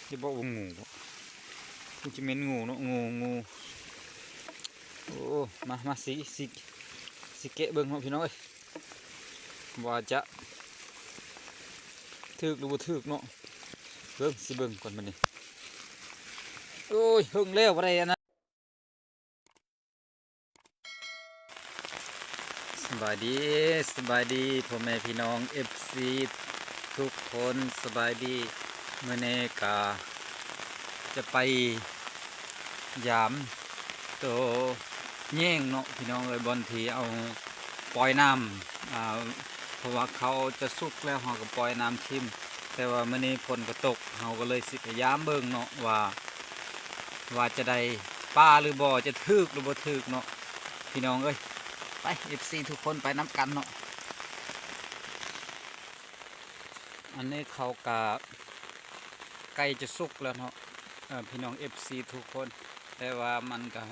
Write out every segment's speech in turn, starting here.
ຈະບອກວ່າງູບໍ່? ຄືຈະແມ່ນງູເນາະ ງູ ງູ. ໂອ້ ມາ ມາ ຊິ ຊິ ຊິແກະເບິ່ງເນາະພີ່ນ້ອງເອີຍ ວ່າຈະຖືກຫຼືບໍ່ຖືກເນາະ. ເບິ່ງ ຊິເບິ່ງກ່ອນບັດນີ້. ໂອ້ຍ ເຫິງແລ້ວບໍ່ໄດ້ອັນນັ້ນ. ສະບາຍດີ ສະບາຍດີພໍ່ແມ່ພີ່ນ້ອງເອັຟຊີທຸກຄົນ ສະບາຍດີ. ມື້ນີ້ກະຈະໄປຢາມໂຕແຍງເນາະພີ່ນ້ອງເອີຍ ບ່ອນທີ່ເອົາປ່ອຍນ້ຳ ອ່າ ເພາະວ່າເຂົາຈະສຸກແລ້ວ ເຮົາກໍປ່ອຍນ້ຳຖິ້ມ. ແຕ່ວ່າມື້ນີ້ຝົນກໍຕົກ ເຮົາກໍເລີຍຊິໄປຢາມເບິ່ງເນາະວ່າ ວ່າຈະໄດ້ປາຫຼືບໍ່ ຈະຖືກຫຼືບໍ່ຖືກເນາະພີ່ນ້ອງເອີຍ. ໄປ ເອັຟຊີທຸກຄົນ ໄປນຳກັນເນາະ. ອັນນີ້ເຂົາກະໃກ້ຈະສຸກແລ້ວເນາະ ເອີ ພີ່ນ້ອງເອັຟຊີທຸກຄົນ. ແຕ່ວ່າມັນກະ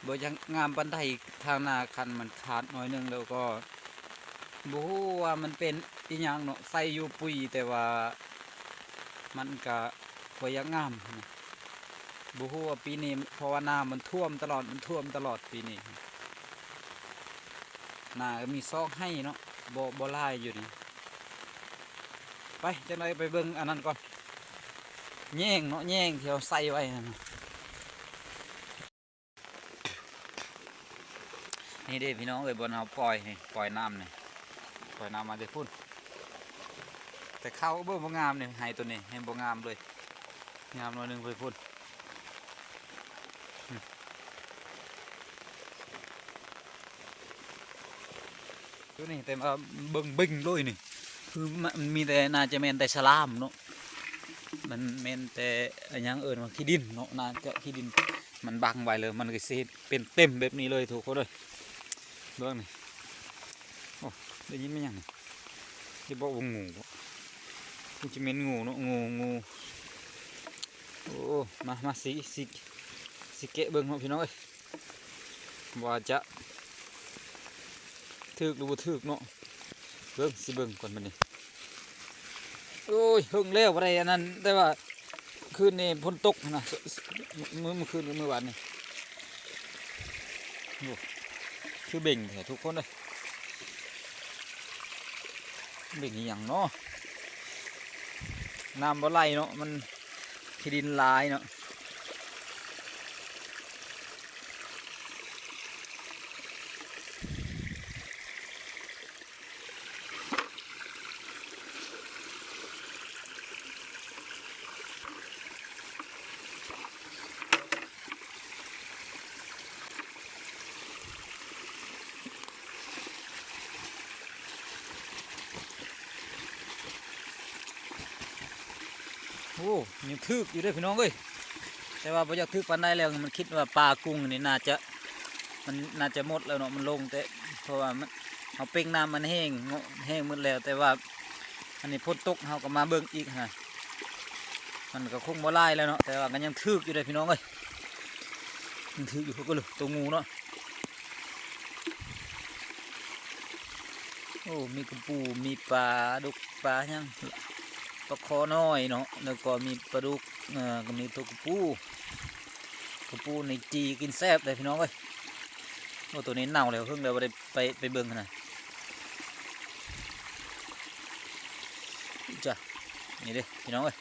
ບໍ່ຢາກງາມປານໃດ ທາງໜ້າຄັນມັນຂາດໜ້ອຍໜຶ່ງ ແລ້ວກໍບໍ່ຮູ້ວ່າມັນເປັນອີ່ຫຍັງເນາະ ໃສ່ຢູ່ປຸ໋ຍ ແຕ່ວ່າມັນກະ ບໍ່ຢາກງາມ. ບໍ່ຮູ້ວ່າປີນີ້ ເພາະວ່ານ້ຳມັນຖ້ວມຕະຫຼອດ ມັນຖ້ວມຕະຫຼອດປີນີ້. ນາກໍມີຊອກໄຮ່ເນາະ ບໍ່ ບໍ່ຫຼາຍຢູ່ນີ້. ໄປ ຈັ່ງໃດໄປເບິ່ງອັນນັ້ນກ່ອນ ແຍງເນາະ ແຍງທີ່ເຮົາໃສ່ໄວ້ຫັ້ນ. ນີ້ເດ້ພີ່ນ້ອງເອີຍ ບ່ອນເຮົາປ່ອຍນີ້ ປ່ອຍນ້ຳນີ້ ປ່ອຍນ້ຳມາແຕ່ພຸ້ນ. ແຕ່ເຂົ້າເບິ່ງບໍ່ງາມນີ້ ໄຮ່ໂຕນີ້ແຮ່ງບໍ່ງາມເລີຍ ງາມໜ້ອຍໜຶ່ງໄປພຸ້ນ. ໂຕນີ້ແຕ່ວ່າເບິ່ງເບັງໂລຍນີ້ ຄືມັນມີແຕ່ ໜ້າຈະແມ່ນແຕ່ສະຫຼາມເນາະ ມັນແມ່ນແຕ່ ອີ່ຫຍັງເອີ້ນວ່າຂີ້ດິນເນາະ ໜ້າຈະຂີ້ດິນ ມັນບັງໄວ້ເລີຍ ມັນກໍຊິເປັນເຕັມແບບນີ້ເລີຍທຸກຄົນເອີຍ. ເບິ່ງນີ້ ໂອ້ ໄດ້ຍິນແມ່ນຫຍັງນີ້? ຈະບອກວ່າງູບໍ່? ຄືຈະແມ່ນງູເນາະ ງູ ງູ. ໂອ້ ມາ ມາ ຊິ ຊິ ຊິແກະເບິ່ງເນາະພີ່ນ້ອງເອີຍ ວ່າຈະຖືກຫຼືບໍ່ຖືກເນາະ. ເບິ່ງ ຊິເບິ່ງກ່ອນບັດນີ້. ໂອ້ຍ ເຫິງແລ້ວບໍ່ໄດ້ອັນນັ້ນ ແຕ່ວ່າຄືນນີ້ຝົນຕົກຫັ້ນນະ ມື້ ມື້ຄືນກັບມື້ວານນີ້. ໂອ້ ຄືເບັງແທ້ທຸກຄົນເອີຍ ເບັງອີ່ຫຍັງເນາະ? ນ້ຳບໍ່ໄຫຼເນາະ ມັນ ຂີ້ດິນຫຼາຍເນາະ. ໂອ້ ຍັງຖືກຢູ່ເດ້ພີ່ນ້ອງເອີຍ ແຕ່ວ່າບໍ່ຢາກຖືກປານໃດແລ້ວ ມັນຄິດວ່າປາກຸງນີ້ໜ້າຈະ ມັນໜ້າຈະໝົດແລ້ວເນາະ ມັນລົງແຕ່ ເພາະວ່າມັນ ເຮົາເປັ່ງນ້ຳມັນແຫ້ງເນາະ ແຫ້ງໝົດແລ້ວ ແຕ່ວ່າອັນນີ້ຝົນຕົກ ເຮົາກໍມາເບິ່ງອີກຫັ້ນນະ ມັນກໍຄົງບໍ່ຫຼາຍແລ້ວເນາະ ແຕ່ວ່າກໍຍັງຖືກຢູ່ເດ້ພີ່ນ້ອງເອີຍ ຍັງຖືກຢູ່. ໂຕງູເນາະ ໂອ້ ມີກະປູ ມີປາດຸກ ປາຫຍັງ ປາຄໍນ້ອຍເນາະ ແລ້ວກໍມີປາດຸກ ເອີ ກໍມີໂຕກະປູ ກະປູນີ້ຈີ່ກິນແຊບເດ້ພີ່ນ້ອງເອີຍ. ໂອ້ ໂຕນີ້ເນົ່າແລ້ວ ເຫິງແລ້ວບໍ່ໄດ້ໄປ ໄປເບິ່ງຫັ້ນນະ ຈ້ະ ນີ້ເດ້ພີ່ນ້ອງເອີຍ.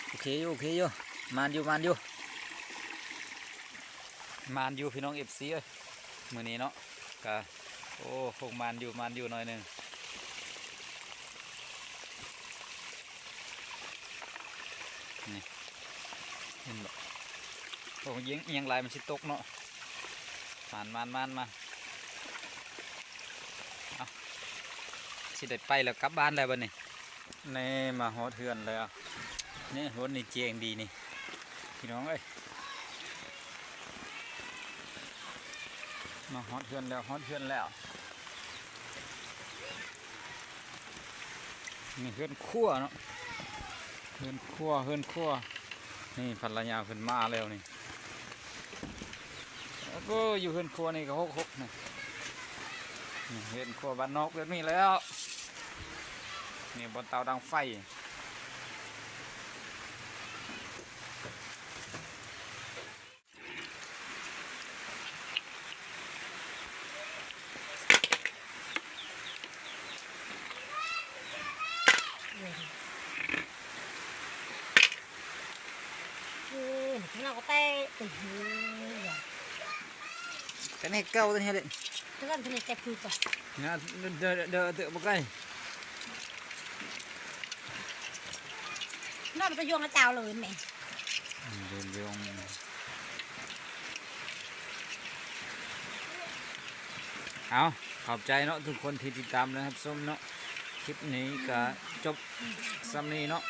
ໂອເຄຢູ່ ໂອເຄຢູ່ ມານຢູ່ ມານຢູ່ ມານຢູ່ພີ່ນ້ອງເອັຟຊີເອີຍ ມື້ນີ້ເນາະ ກະ ໂອ້ ຄົງມານຢູ່ ມານຢູ່ໜ້ອຍໜຶ່ງ ນີ້ ເຫັນບໍ່? ໂອ້ ຍິງ ຍິງຫຼາຍມັນຊິຕົກເນາະ ມານ ມານ ມານ ມາ ເອົາ ຊິໄດ້ໄປແລ້ວ ກັບບ້ານແລ້ວບັດນີ້. ນີ້ ມາຮອດເຮືອນແລ້ວ ນີ້ ໂຫ ນີ້ແຈ້ງດີນີ້ ພີ່ນ້ອງເອີຍ ມາຮອດເຮືອນແລ້ວ ຮອດເຮືອນແລ້ວ ນີ້ເຮືອນຄົວເນາະ ເຮືອນຄົວ ເຮືອນຄົວ ນີ້ພັນລະຍາເພິ່ນມາແລ້ວນີ້. ໂອ້ ຢູ່ເຮືອນຄົວນີ້ກໍຫົກຫົກນີ້ ນີ້ເຮືອນຄົວບ້ານນອກແບບນີ້ແລ້ວ ນີ້ບ່ອນເຕົາດັງໄຟ ເອີ ເຮົາກໍແຕະ ໂອ້ໂຫ ແຕ່ໃນເກົ່າຕົວນີ້ເດ້ ຕົວນັ້ນຕົວນີ້ແຕະຄືກັນນະ ເດີ ເດີ ເດີ ບໍ່ໄກ ນ້ອງໄປຢວງເຈົ້າເລີຍແມ່ ເດີ ຢວງ ເອົາ ຂອບໃຈເນາະ ທຸກຄົນທີ່ຕິດຕາມ ແລະ ຮັບຊົມເນາະ ຄລິບນີ້ກໍຈົບສ່ຳນີ້ເນາະ.